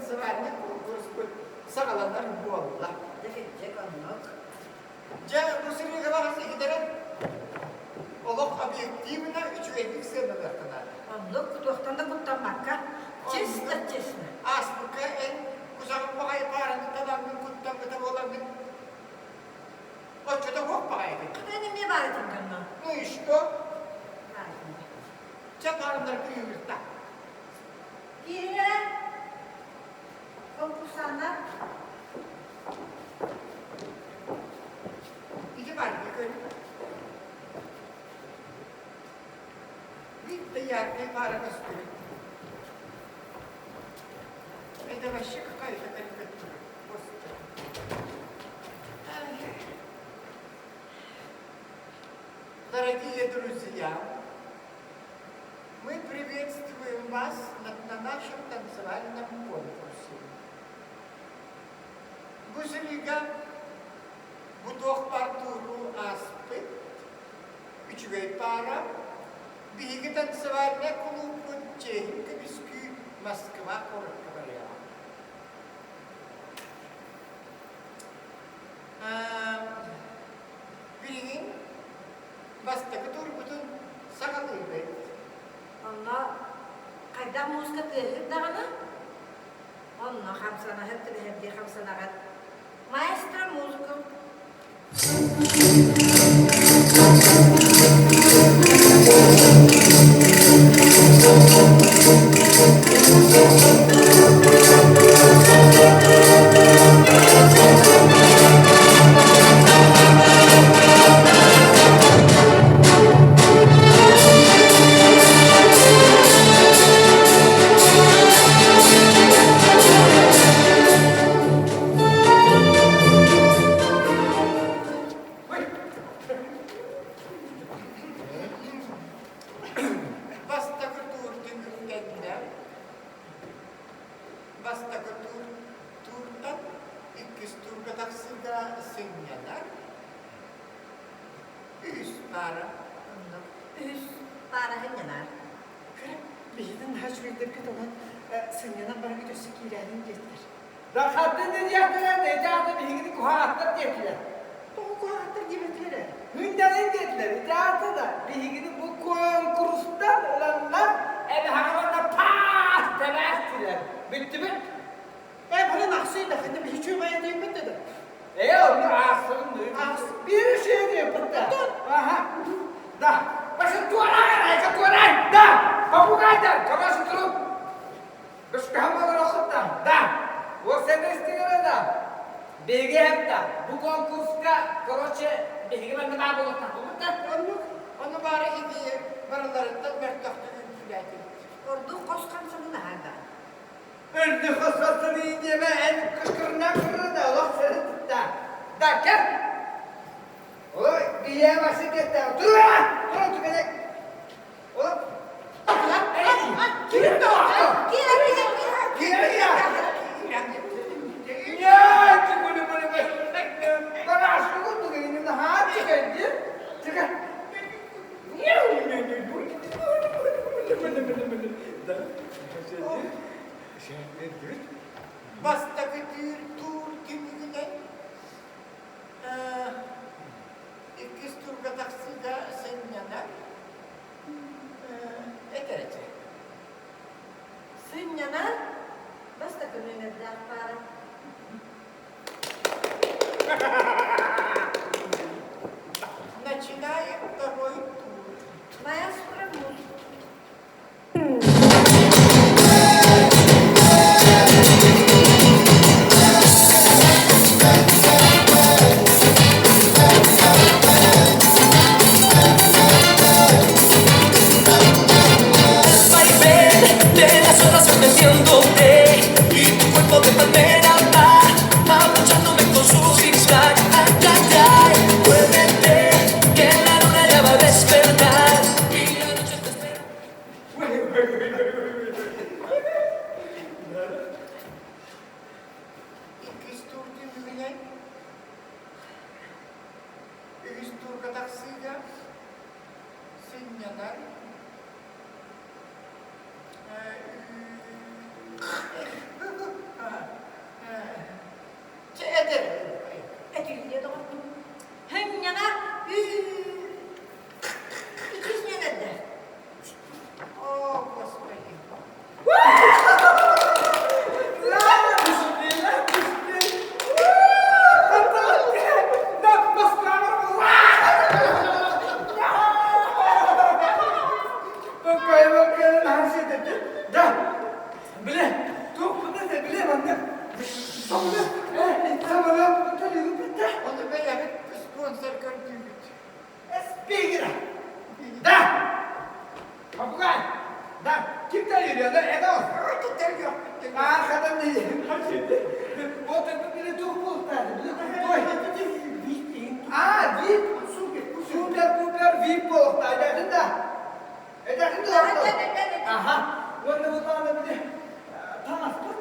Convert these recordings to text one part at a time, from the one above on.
танцевальнай куонкуруспут саҕаланар буолла. Дьэ, кырдьык оннук. Дьэ, бу сырыыга баҕас иһитэрэн олох объективно үчүгэйдик сыаналыахха наада. Оннук, туохтан да куттаммакка, честно, честно. Ааспыкка эн кусаҕын баҕайы паараны талаҥҥын куттаммыта буолаҥҥын оччото суох баҕайытын. Эн эмиэ баар этиҥ дьонно. Ну и что? Баар этиҥ. Чэ, пааралар кыыһырта. Киирэ конкурсаннар. Ити барыта көр. Биир яркай пара көстүбүт. Это вообще какая-то карикатура. Господи. Дорогие друзья, мы приветствуем вас на нашем танцевальном конкурсе. Бу сырыыга бу туох баар тууру ааспыт үчүгэй паара биһиги танцевальнай кулууппут чиэһин көмүскүү Москва куоракка барыаҕа. Билигин бастакы туурбутун саҕалыыбыт. Онно хайдах мууска тыаһыыр даҕаны, онно хамсанаһыт түбэһэрдии хамсанаҕыт. Маэстро музыку. Бастакы туур түмүктэннэ. Бастакы туур тууртан иккис туурга тахсыыга сынньанар. Үһүс паара. Оннук. Үһүс паара сынньанар. Биһигин наһаа үчүгэйдэргит онон сынньанан барыгыт өссө киирээниҥ диэтилэр. Дахатын диэхтэрэ, ити биһигини куһаҕаттар диэтилэр. Тоҕо куһаҕаттар диэбэтилэр ээ? Күндэлин диэтилэр, ити аата да биһигини бу куонкурустан ыланнар эбэһэҕэ уонна паас тэбээстилэр. Бүттүбүт. Ээ, бары нахсый да, ханна биһи үчүгэй диэбит да. Ээ, онно аахсыбын Аахс. Биир үчүгэй диэбит да. Аха. Да. Башы туорай, айка туорай. Да. Попугайдар, короче, труп. Да. Вот с этой стороны, да. Биһиги да. Бу конкурска, короче, биһиги манна баар буолуохтаахпыт да. Оннук, ону баара ити барыларыттан мөлтөхтүк үҥкүүлээтибит. Ордук хос хамсанын аһаата. Үрдүк хос хамсаныы диэмэ эн кышкырынан кырры да олох сырытта. Да, кел. Ой, бие басы кетті. Тура! Тура түгелек. Олох. Кирip de Бастакы түүр туур түмүгүнэн иккис туурга тахсыыга сынньанар этэр этэ. Сынньанар бастакы нүөмэрдээх паара. Начинаем второй тур. Маэстро музыку. Vaivén de las olas voy meciéndote y tu cuerpo de palmera va abrochándome con su zigzag. Ay, ay, ay, muévete, que la luna ya va a despertar. Y la Да, биле, туох да биле маннык. Самолет, самолет төлүүбүт да. Ону бэйэбит спонсор көрдүүбүт. Спикера. Да. Попугай. Да. Ким төлүүр? Да, это он. Архадан Вот это биле туох буолтаады. Биле крутой. А, вип. Супер-пупер вип буолуохтаах. Эдэрин да. Эдэрин да. Аха. Уонна буллаҕына били таҥаспыт.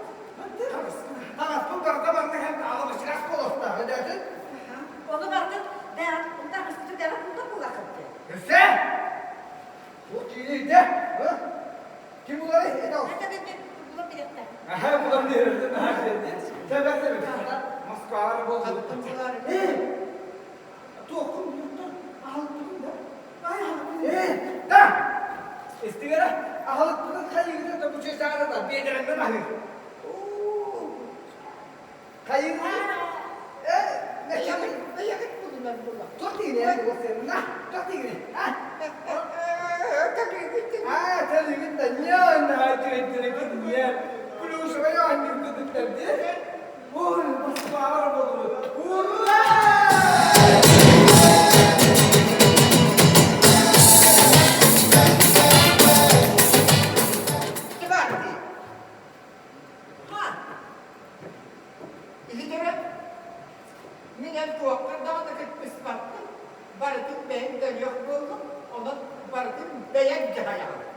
Таҥаспыт барыта барыта һэм алабычырас буолуохтаах. Эдэрин. Ону бардын бэйэҕит таҥаспытын бэйэҕит булда буллаххыт. Өссө? Бу киирийдэ. Ким булары? Это ол. Это мен булан билэхтэр. Аха, булан биэрэрдин наһаа киирдэ. Тэбэр тэбэр. Москваҕа буолбут. Э, туоххун булуттар аһылыкпытын да? Э, да! Истигэрэ аһылыкпытын хайыгыта да бу чыычааҕы да биэдэрэннэн аһыыр. Хайыгы? Э, Бэйэҕит бэйэҕит булунар була. Туох тигини? На, туох тигини? А? Аа, тэлигин да ньаа үчүгэйдэригин ньээ. Плюшевай оонньуургутуттар дии. Ой, Москваҕа буолбут. Ура! Иван, Ха, иһитэрэ мин эн туоххар даҕаны кыттыспаппын, барытын бэйэҥ төлүөх буоллум, онон барытын бэйэҥ дьаһайаҕын.